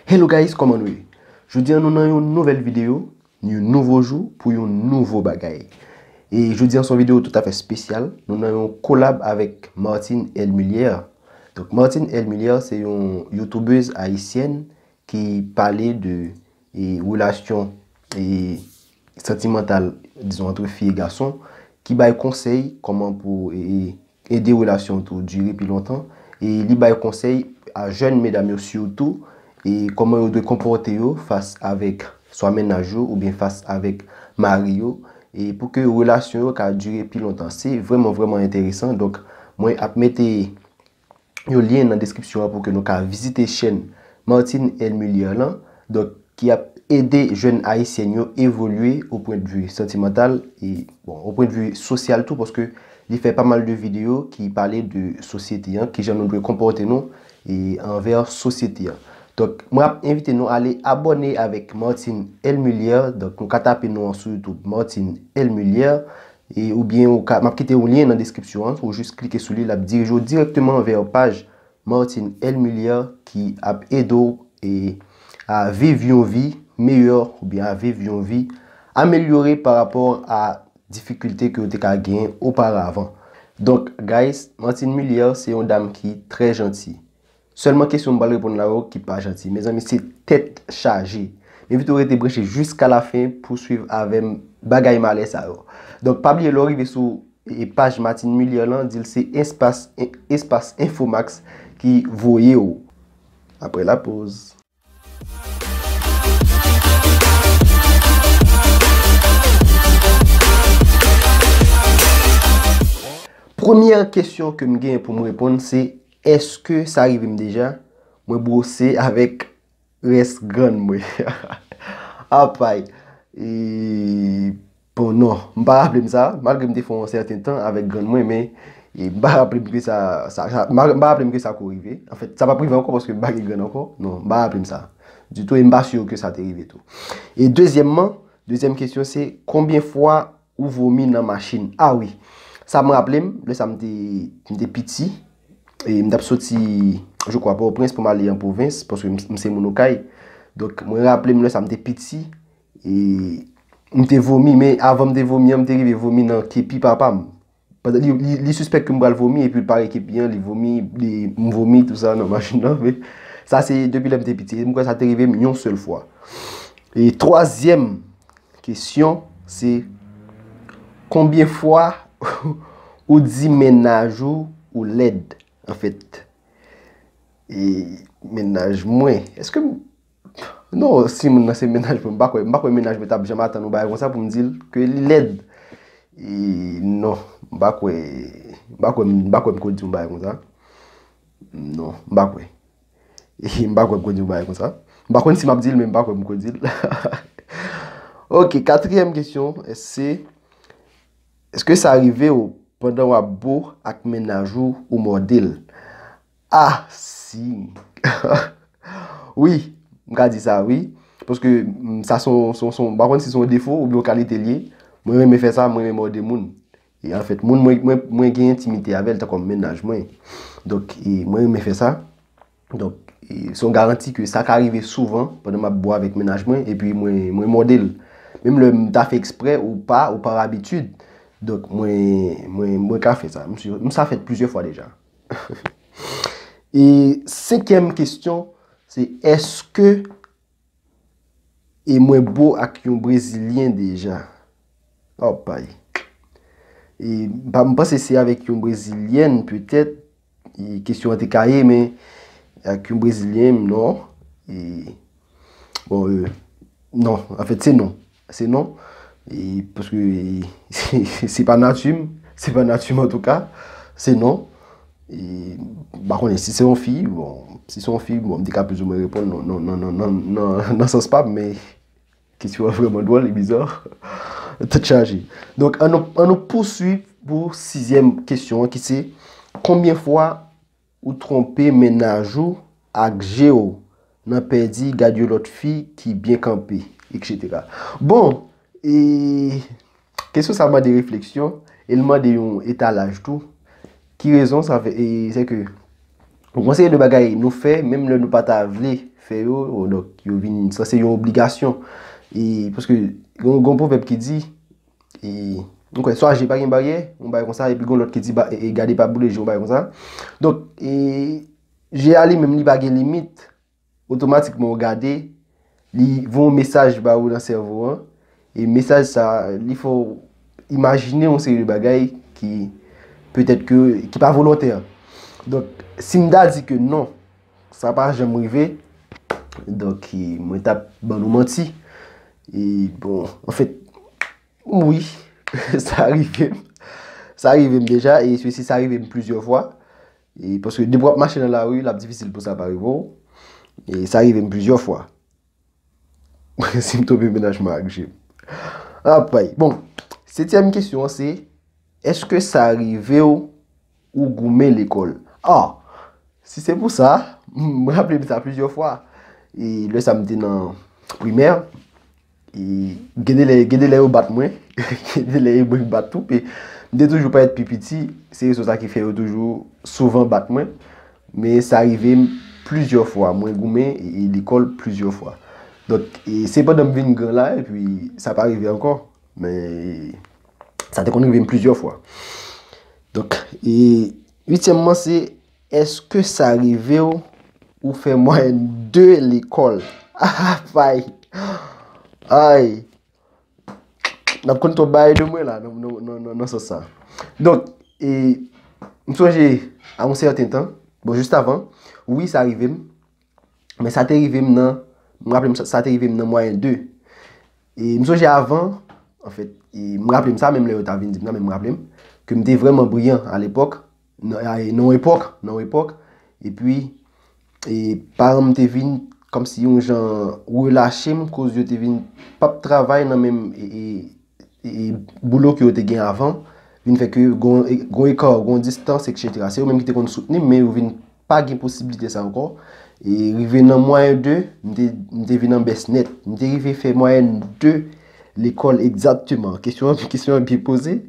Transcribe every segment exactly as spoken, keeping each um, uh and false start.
Hello guys, kòman nou ye? Jodi a nou nan yon nouvèl videyo, yon nouvo jou pou yon nouvo bagay. E jodi a se yon videyo toutafè espesyal. Nou nan yon kolab avèk Martine El Mulier. Donk Martine El Mulier se yon youtubèz ayisyèn ki pale de e, relasyon e, santimantal, dizon, ant fi e gason, ki bay konsèy kòman pou e, e, ede relasyon tou dire pi lontan. E li bay konsèy a jèn medam yo sitou, e kòman yo dwe konpòte yo fas avèk swa mennaj yo oubyen fas avèk mari yo, e pou ke relasyon yo ka dire pi lontan. Se vrèman, vrèman enteresan. Donk, mwen ap mete yon lyen nan deskripsyon an pou ke nou ka vizite chèn Martine El Mulier lan, donk, ki ap ede jèn ayisyèn yo evolye o pwen de vi santimantal e, bon, o pwen de vi sosyal tou, paske li fè pa mal de videyo ki pale de sosyete an, kijan nou dwe konpòte nou e anvè sosyete an. Donk, mwen ap envite nou ale abòne avèk Martine El Mulier. Donk, nou ka tape non an sou YouTube, Martine El Mulier, e, oubyen ou ka, m ap kite yon lyen nan deskripsyon an, ou jis klike sou li, l ap dirije w dirèkteman vè paj Martine El Mulier ki ap ede w e, a viv yon vi meyè oubyen a viv yon vi amelyore pa rapò a difikilte ke w te ka genyen oparavan. Donk, guys, Martine Mulier se yon dam ki trè janti. Sèlman kesyon m pral reponn la yo ki pa janti. Mezanmi, se tèt chaje. M envite w rete branche jiska lafen pou swiv avè m bagay malè sa yo. Donk, pa bliye lè w rive sou e paj Martine Mulier lan, di l se espas, espas Infomax ki voye w. Apre la poz. Premyè kesyon ke m gen pou m reponn se, èske sa rive m deja? Mwen bwose avèk rès grann mwen. Apay. E, bon, non, m pa raple m sa, malgre m te fè yon sèten tan avèk grann mwen, men e, m pa raple m ke sa, sa, sa m pa, m pa raple m ke sa ko rive. Anfèt, sa p ap rive ankò paske m pa gen grann ankò. Non, m pa raple m sa ditou e m pa si ke sa te rive tou. E dezyèmman, dezyèm kesyon se, konbyen fwa ou vomi nan machin? A wi, sa m raple m, lè sa m te, m te piti, e m t ap soti, je crois, Pòtoprens pou m ale an pwovens, paske m, m se moun Okay. Donk, mwen raple m lè sa m te piti, e m te vomi, men avan m te vomi an, m te rive vomi nan kepi papa m. Pandan li, li, li sispèk ke m pral vomi, epi l pare kepi an, li vomi, li, m vomi, tou sa nan machin nan, men sa se depi lè m te piti. E m kwè sa te rive m yon sèl fwa. E twazyèm kesyon, se konbyen fwa ou di mennaj ou, ou lèd, anfèt? E mennaj mwen, èske m, non, si moun nan se mennaj mwen, m pa kwè, m pa kwè mennaj mwen t ap janm atann yon bagay konsa pou m di l ke li lèd. E non, m pa kwè, m pa kwè, m pa kwè m ko di yon bagay konsa. Non, m pa kwè. E m pa kwè m ko di yon bagay konsa. M pa konn si m ap di l, men m pa kwè m ko di l. Ok, katriyèm kesyon, se, èske sa rive w pandan w ap bo ak mennaj ou, ou mòde l? Ah, si. Wi, m ka di sa, wi. Paske, mm, sa se yon, se yon, se yon, m pa konn si se yon defo oubyen yon kalite l ye. Mwen renmen fè sa, mwen renmen mòde moun. E anfèt, moun mwen, mwen, mwen gen entimite avè l tankou mennaj mwen. Donk, e, mwen renmen fè sa. Donk, e, se yon garanti ke sa ka rive souvan pandan m ap bo avèk mennaj mwen, epi mwen, mwen mòde l. Menm lè m ta fè ekspre ou pa, ou pa abitid. Donk, mwen, mwen, mwen ka fè sa. M si, m sa fèt plizyè fwa deja. E senkyèm kesyon, se èske e mwen bo ak yon brezilyen deja? Opay. E m pa, m panse se avèk yon brezilyèn, petèt, e kesyon an te ka ye, men ak yon brezilyen, non. E, bon, e, non, anfèt, se non. Se non. E, paske, e, se, se pa nati m, se pa nati m antouka. Se non. E, m pa konnen si se yon fi, bon, si se yon fi, bon, m te ka plizoumwen reponn non, non, non, nan sans pa m, men kesyon an vrèman dwòl e biza. Tèt chaje. Donk, ann nou, ann nou pouswiv pou sizyèm kesyon an ki se, konbyen fwa ou twonpe mennaj ou ak je w nan pèdi gad yon lòt fi ki byen kanpe, etsetera. Bon, e kesyon sa mande refleksyon e l mande yon etalaj tou. Ki rezon sa fè, e se ke yon seri de bagay nou fè, menm lè nou pa ta vle fè yo, donk yo vin sanse yon obligasyon. E paske gen yon pwovèb ki di, e, m kwè, swa je pa gen baryè, yon bagay konsa, epi gen lòt ki di, ba, e, e, gade pa boule je, yon bagay konsa. Donk, e, je a li menm, li pa gen limit, otomatikman ou gade, li voye yon mesaj ba ou nan sèvo an, e mesaj sa, li fè w imajine yon seri de bagay ki, petèt ke, ki pa volontè. Donk, si m ta di ke non, sa pa janm rive, donk, e, mwen t ap ban nou manti. E, bon, anfèt, wi, sa rive m. Sa rive m deja, e si sa rive m plizyè fwa. E paske depi w ap mache nan lari, l ap difisil pou sa pa rive w. E sa rive m plizyè fwa. Si m tonbe mennaj mwen ak je m. Apay. Bon, setyèm kesyon an se, èske sa rive w ou goumen lekòl? Ah, si se pou sa, m raple m sa plizyè fwa. E lè sa m te nan primè, e gen de lè, gen de lè yo bat mwen, gen de lè e mwen k bat tou, men m te toujou parèt pi piti, se rezon sa ki fè yo toujou souvan bat mwen. Men sa rive m plizyè fwa, mwen goumen e, e lekòl plizyè fwa. Donk, e se pandan m vin gran la, epi sa pa rive ankò. Men sa te konn rive m plizyè fwa. Donk, e uityèmman, se, èske sa rive w ou fè mwayèn de lekòl? Apay! Ay! N ap konn twòp bagay de mwen la, nan, nan, nan, nan, nan sans sa. Donk, e, m sonje, a yon sèten tan, bon, jis avan, wi, sa rive m, men sa te rive m nan, m raple m sa, sa te rive m nan mwayèn de. E m sonje avan, anfèt, e m raple m sa, menm lè yo ta vin di m nan, men m raple m, ke m te vrèman briyan alepòk, nan, a, nan yon epòk, nan yon epòk, epi, e paran m te vin kòmsi yon jan relache m, koz yo te vin p ap travay nan menm, e, e, e, boulo ke yo te gen avan, vin fè ke gon, e, gon eka, gon distans, etsetera. Se yo menm ki te konn soutni m, men yo vin pa gen posiblite sa ankò. E rive nan mwayèn de, m te, m te vin an bès nèt. M te rive fè mwayèn de lekòl egzakteman. Kesyon an, kesyon an byen poze.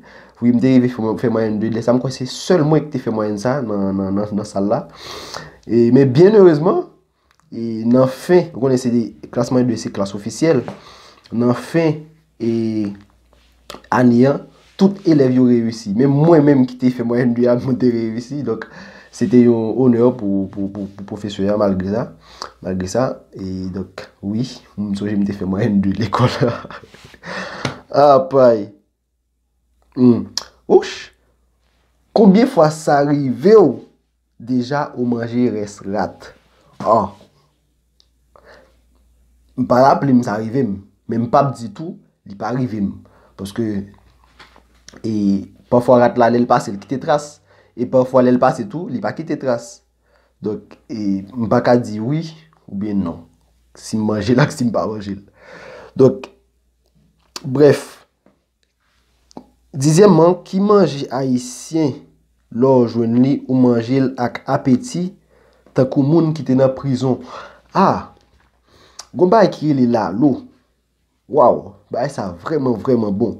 Wi, m te rive fè, fè mwayèn de. Lè sa, m kwè se sèl mwen ki te fè mwayèn sa nan, nan, nan, nan sal la. E, men byen erezman, e nan fen, ou konnen se klas mwayèn de, se klas ofisyèl. Nan fen, e ane an, tout elèv yo reyisi. Menm mwen menm ki te fè mwayèn de a, mwen te reyisi. Donk, se te yon onè pou, pou, pou, pou pwofesè a, malgre sa. Malgre sa, e donk, wi, m sonje m te fè mwayèn de lekòl. Apay. Hmm. Ouch! Konbyen fwa sa rive w deja ou manje rès rat? Oh. M pa raple m sa rive m, men m p ap di tou li pa rive m. Paske, e, pafwa rat la, lè l pase, l kite tras. E pafwa, lè l pase tou, li pa kite tras. Donk, e, m pa ka di wi oubyen non. Si m manje l ak si m pa manje l. Donk, brèf, dizyèmman, ki manje ayisyen lè w jwenn li, ou manje l ak apeti, tankou moun ki te nan prizon? Ah! Gon bagay ki rele lalo. Waw, bagay sa vrèman, vrèman bon.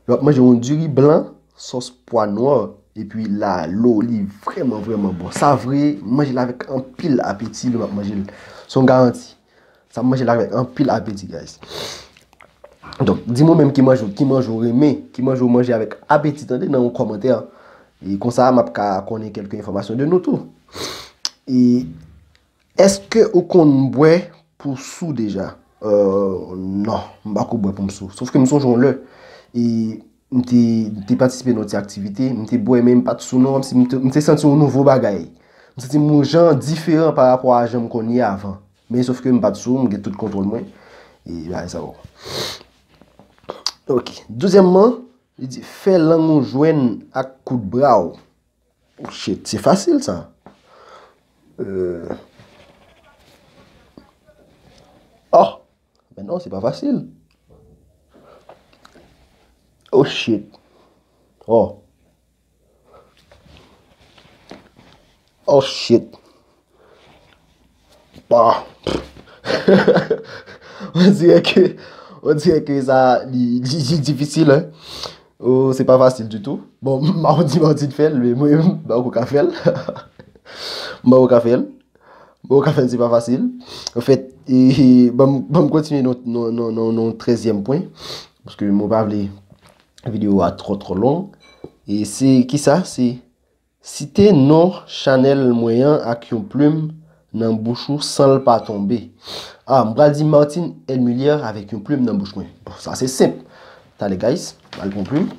Lè w ap manje yon diri blan, sòs pwa nwa, epi lalo, li vrèman, vrèman bon. Sa vre, m manje l avèk anpil apeti lè m ap manje l. Se yon garanti. Sa m manje l avèk anpil apeti, guys. Donk, di m ou menm ki manje, ki manje ou renmen, ki manje ou manje avèk apeti, tande, nan yon kòmantè. E konsa, m ap ka konnen kèlke enfòmasyon de nou tou. E èske ou konn bwè pou sou deja? Euh, non, m pa ko bwè pou m sou. Sof ke m sonje yon lè, e m te, m te patisipe nan yon ti aktivite, m te bwè, men m pa t sou non, kòmsi m te, m te santi yon nouvo bagay. M santi m yon jan diferan pa rapò a jan m konn ye avan. Men sof ke m pa t sou, m gen tout kontwòl mwen. E bagay sa bon. Ok. Douzyèmman, li di, fè lang ou jwenn ak kout bra w. Oh shit, se fasil sa. Euh. Oh, men non, se pa fasil. Oh shit. Oh. Oh shit. Bon. On dirait que, on dirait que sa, li, li, li difisil, hein. Oh, se pa fasil ditou. Bon, m pa di, m pa di fè l, men mwen, m pa ko ka fè l. M pa ko ka fè l. M Ou ka fè l, se pa fasil. Anfèt, e, e, ban m, ban m kontinye nan, nan, nan, nan, nan trèzyèm pwen. Paske mwen pa vle videyo a twò, twò long. E se kisa? Se site non chanèl mwen an ak yon plim nan bouch ou san l pa tonbe. Ah, m pral di Martine Elmulier avèk yon plim nan bouch mwen. Bon, sa se senp. Talè, guys, m al pran plim.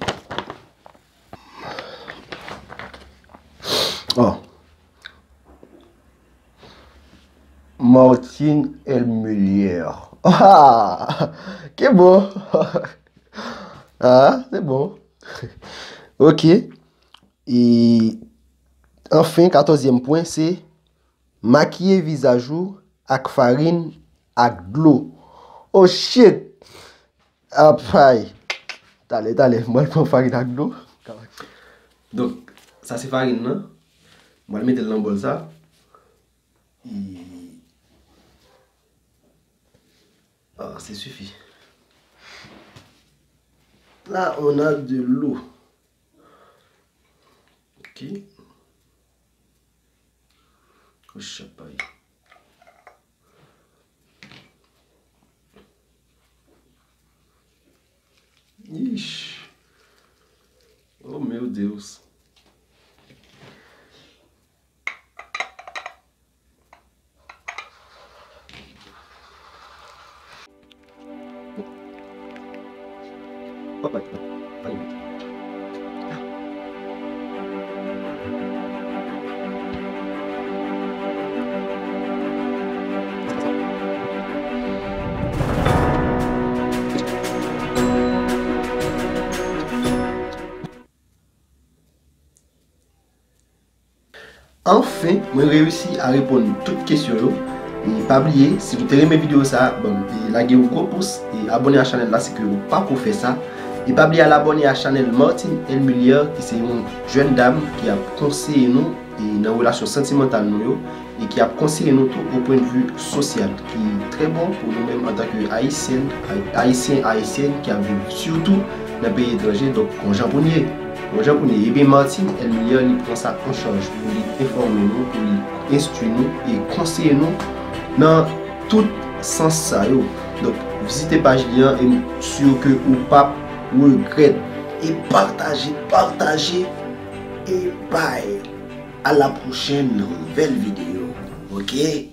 Oh. Martine Elmulier. Ah! Ke bon! Ah, se bon. Ok. E anfen, katòzyèm pwen, se makiye vizaj ou ak farin ak dlo. Oh shit! Apay! Talè, talè, mwen pran farin ak dlo. Donk, sa se farin nan. Mwen mete l nan bòl sa. E, ah, se sifi. Là, on a de l'eau. Ok. Oxapay. Ixi. Oh, meu Deus. Anfen, mwen reyisi a reponn tout kesyon yo. E pa bliye, si w te renmen videyo sa a, ban m, e lage yon gwo pous e abòne a chanèl la si ke w pako fè sa. E pa bliye al abòne a chanèl Martine Elmulier, ki se yon jèn dam ki ap konseye nou e nan relasyon santimantal nou yo, e ki ap konseye nou tou o pwennvi sosyal, ki trè bon pou nou menm antanke Ayisyen, Ay-, Ayisyen, Ayisyèn ki ap viv sitou nan peyi etranje. Donk, yon jan pou n ye. Yon jan pou n ye. Ebyen, Martine Elmulier, li pran sa an chaj pou li enfòme nou, pou li enstwi nou e konseye nou nan tout sans sa yo. Donk, vizite paj li an e m si ke ou p ap regrèt. E pataje, pataje, e bay. À la prochaine nouvelle vidéo. Ok?